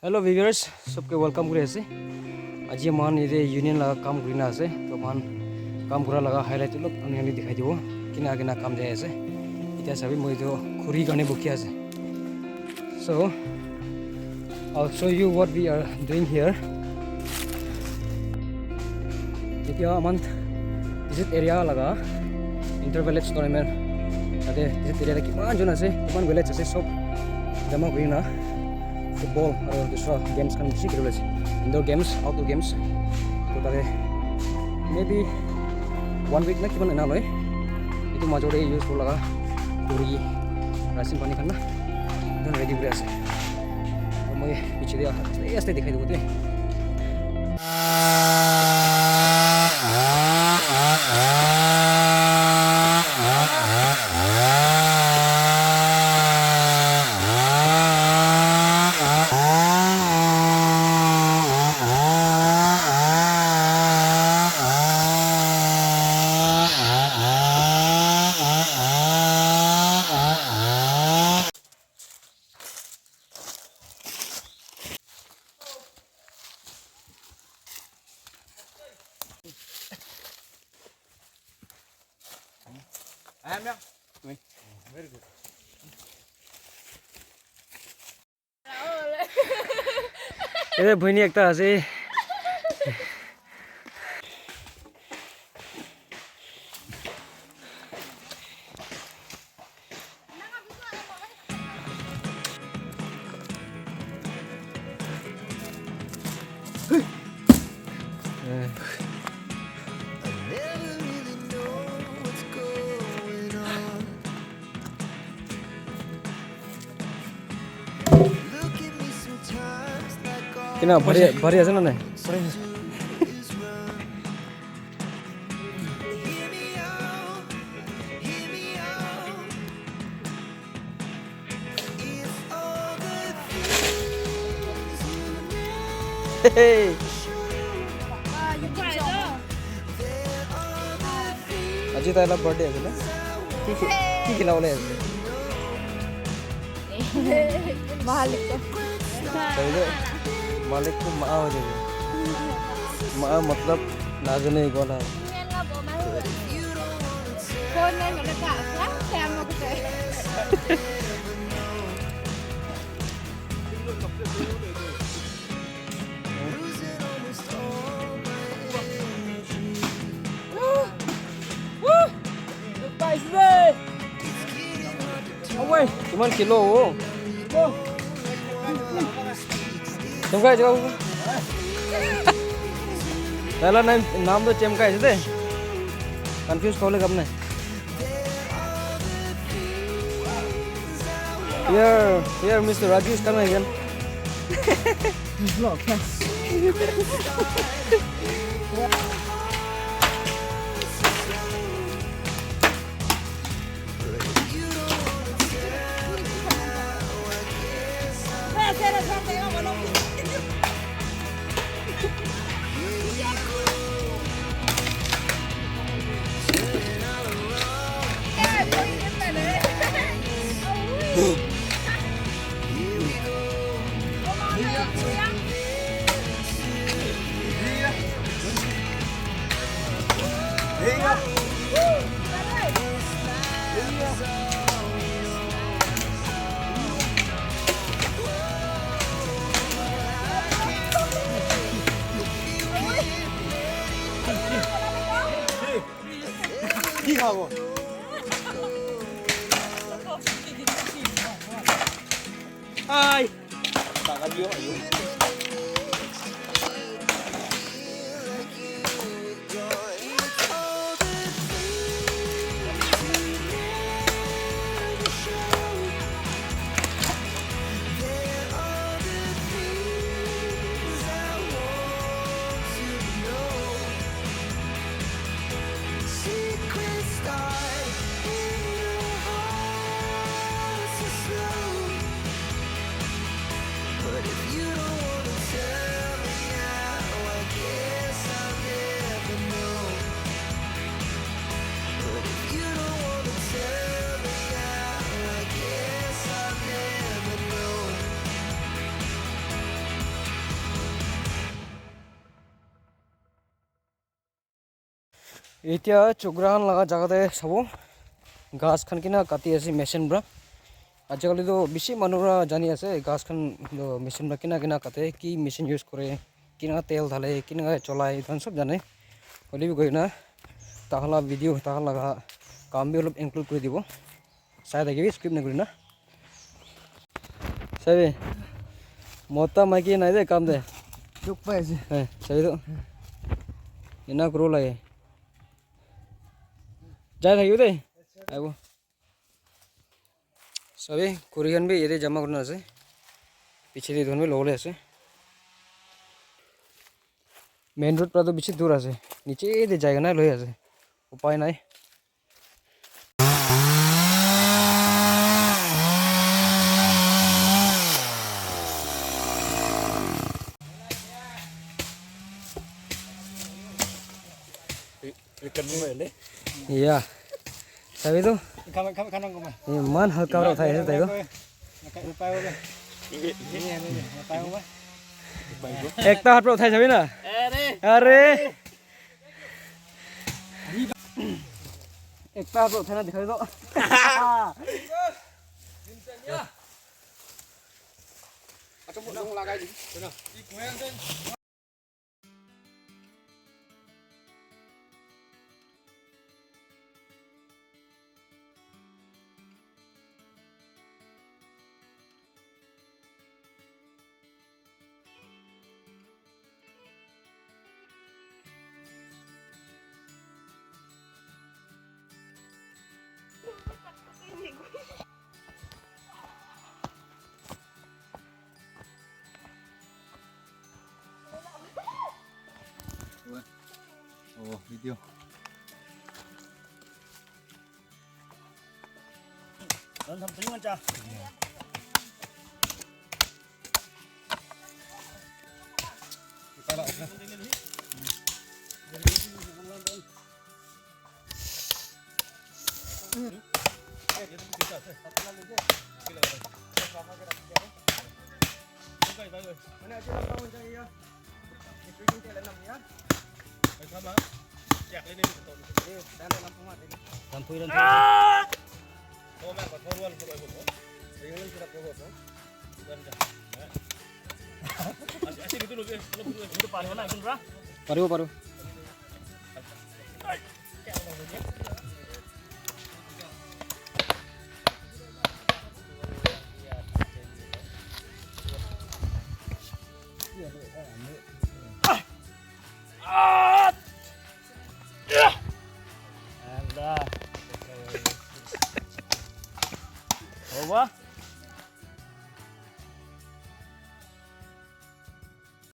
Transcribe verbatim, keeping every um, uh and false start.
Hello viewers, sobke welcome kuri ase. Aji mohan yate union laga kam kuri na ase. To mohan kam kura laga highlight olop apni khan ke dikhai dibo. Kina kina kam jai ase. Itya sabi moi to khuri karne bukhi ase. So, I'll show you what we are doing here. Etya aman visit area laga inter village tournament. Tate visit area te kiman jon ase, kiman village ase, sob jama kuri na football aru dusra games khan bishi kheli ase. Indoor games, outdoor games. To tate maybe one week na kiman ena loi. Etu major te use kuri laga khuri, ration pani khan na. Ekdum ready kuri ase. Aru moi piche te aha, aste aste dikhai dibo de. Ete bhoni ekta ase. Kina bhari, bhari ase na nai? Hey. Aji tai laga birthday ase na? Ki ki ki khilabole ase? Malik ko. Saile malik ko maa ho jaiye. Maa matlab najane wala. Phone nahi hole tha, tha, tha mo ko. Kiman kilo ho? Chemkai jao. Taila nai naam to Chemkai ase de. Confuse hole kam nai. Here, here, Mister Raju is coming again. Vlog, yes. Hi. Etia chokra khan laga jaga te sabo, ghas khan kina kati ase machine pra. Ajikali toh bishi manu pra jani ase ghas khan toh machine pra kina kina kate, ki machine use kore, kina tel dhale, kina cholai, etu khan sob jane. Hoile bi koi kena tahan la video, tahan laga kam bi olop include kuri dibo. Sai thakibi, skip nakurina. Sabi, mota maiki nai de kam de. Dukh pai ase. Eh, sabi to. Ena kuro lage. Jai thakibi de. Aibo. Sabi, khuri khan bi yate jama kurina ase. Piche de dhon bi lobole ase. Main road pra to bishi dur ase. Niche de jai kena loi ase. Upai nai. Ya. Sabi to? Iman halka pra uthai ase tai to. Ekta hat pra uthai sabi na? Are. Ekta hat pra uthai na dikhai to. Oh, video. Paribo, paribo. Over.